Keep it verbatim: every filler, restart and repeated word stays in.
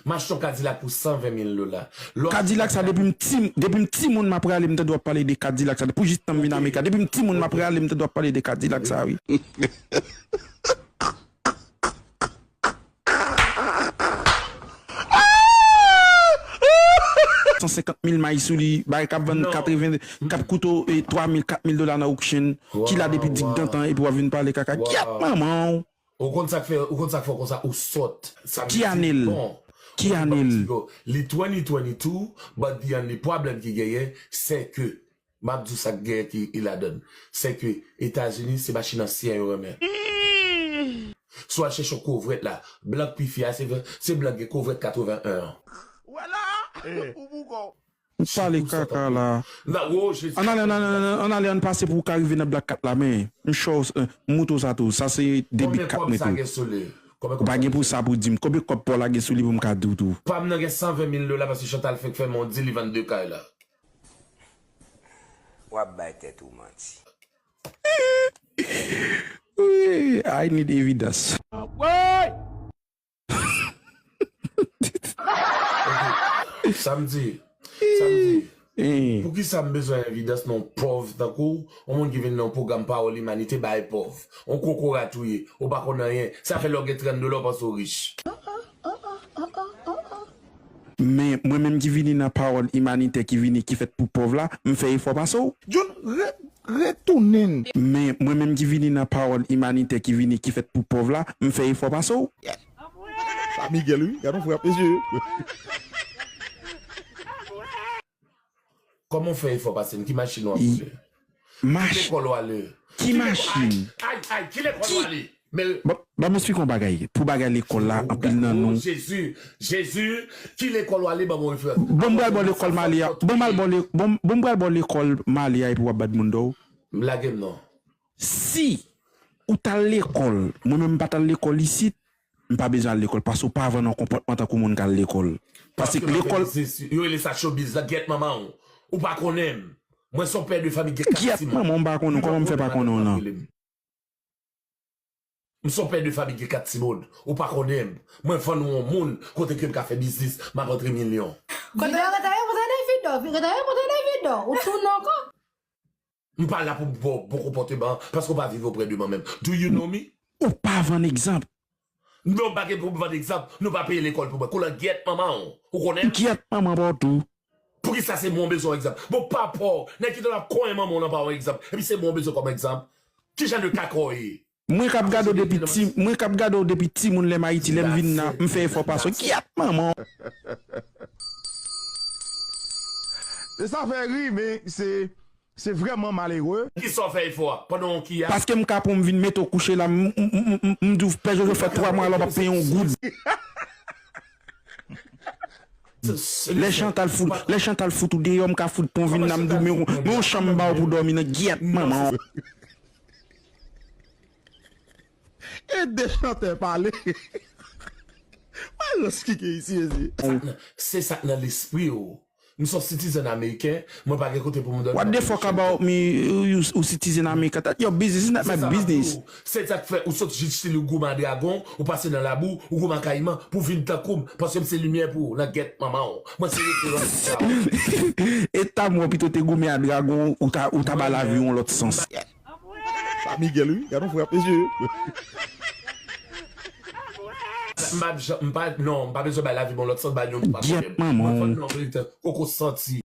M achte yon Kadilak pou san ven mil dola. Lè w achte Kadilak sa, depi m ti, depi m timoun m ap rale, m tande w ap pale de Kadilak sa. Pou jis tan m vin Amerika, depi m timoun m ap rale, m tande w ap pale de Kadilak sa, wi. San senkant mil may sou li, bagay k ap vann katreven, k ap koute w, e, twa mil, kat mil dola nan auction, ki la depi digdantan, epi w ap vin pale kaka. Gyèt manman w! Ou konn sa k fè, ou konn sa k fè w konsa, ou sòt. Sa vle di, bon, ki ane l? Li twenty twenty-two, but the only problem ki genyen, se ke, m ap di w sa k genyen ki i ladan l. Se ke Etazini, se machin ansyen yo renmen. Si w al chèche yon kovrèt la, blan k pi fè a, se, se blan k gen kovrèt katreven en an. Ou pale kaka la. Ann ale, ann ale, ann ale, ann pase pou w ka rive nan Black Cat la, men m cho, m mouto sa tou. Sa se de big kat mwen tou. Ou pa gen pou sa pou di m. Konbyen kòb pa w la gen sou li pou m ka di w tou? Pa m nan gen san ven mil dola paske Chantal fenk fè m yon deal, li vann de kay la. W ap bay tèt ou manti. Wi, I need evidence. Sa m di, sa m di, poukisa m bezwen evidans nan yon pòv tankou w, yon moun ki vin nan yon pwogram Pawòl Imanite bay pòv? Yon kokorat ou ye, ou pa konn anyen. Sa fè lè w gen trant dola, w panse w rich. Men mwen menm ki vini nan Pawòl Imanitè ki vini, ki fèt pou pòv la, m fè efò pase w. John, re-, retounen. Men mwen menm ki vini nan Pawòl Imanitè ki vini, ki fèt pou pòv la, m fè efò pase w. Sa Miguel, wi. Gade yon frè ap eseye. Kòman w fè efò pase m? Ki machin w ap woule? Ki lekòl w ale? Ki machin? Ay, ay, ay, ki lekòl w ale? Ban m esplike yon bagay. Pou bagay lekòl la, anpil nan nou. Jezi, Jezi, ki lekòl w ale, ban m yon referans. Bon, m pral ba w lekòl m ale a. Bon, m al ba w le-, bon, bon, m pral ba w lekòl m ale a epi w ap bat moun do w. Lage m non. Si ou t al lekòl, mwen menm m pa t al lekòl isit, m pa bezwen al lekòl, paske w pa vann yon konpòtman tankou moun k al lekòl. Paske lekòl. Yo rele sa showbiz la, gyèt manman w. Ou pa konnen m. Mwen se yon pè de fanmi gen kat timoun. Gyèt manman w, m pa konnen w, kòman m fè pa konnen w lan? M se yon pè de fanmi gen kat timoun. Ou pa konnen m. Mwen vann ou yon moun kote ke m ka fè biznis, m ap antre milyon. Video, rete repoze Davido, rete repoze Davido. Ou tounen ankò. M pa la pou m ba w bon konpòteman paske w pa viv oprè de mwen menm. Do you know me? Ou pa vann egzanp. Non, m pa gen pou m vann egzanp. Nou pa peye lekòl pou mwen. Koulè gyèt manman w. Ou konnen m? Gyèt manman pa w tou. Poukisa se mwen w bezwen egzanp? Bon, pa pa w. Nèg ki te la ap konyen manman w nan pa w egzanp. Epi se mwen w bezwen kòm egzanp. Ki jan de kaka w ye? Mwen k ap gade w depi ti, mwen k ap gade w depi timoun lè m Ayiti, lè m vin la, m fè efò pase w. Gyèt manman w. E sa fè ri, men se, se vrèman malere. Kisa w fè efò a? Pandan w ki a? Paske m ka pran w m vin mete w kouche la, m, m, m, m, m di w pè Jojo fè twa mwa la w p ap peye yon goud. Lè Chantal fout, lè Chantal fout ou deyò, m ka fout pran w vin la, m di w, men yon, men yon chanm m ba w pou w dòmi nan, gyèt manman w. E de chantè pale. Wè rans ki gen isi, mesye. Se sa k nan lespri w. M se yon citizen ameriken, mwen pa gen kote pou m dòmi. What the fuck about me? You, you, you citizen America? That your business is not my business. Se sa k fè ou sot jis chili, ou goumen a dragon, ou pase nan labou, ou goumen a kayiman, pou vin tankou m, paske m se limyè pou ou, nan gyèt manman w. Mwen se referans sa. E ta mwen pito te goumen a dragon, ou ta, ou ta ba lavi yon lòt sans. Sa Miguel, wi. Gade yon frè ap eseye. M pa, m pa, non, m pa bezwen bay lavi m yon lòt sans, bay yon pa konnen. Gyèt manman w. Mwen fè non verite, koko santi.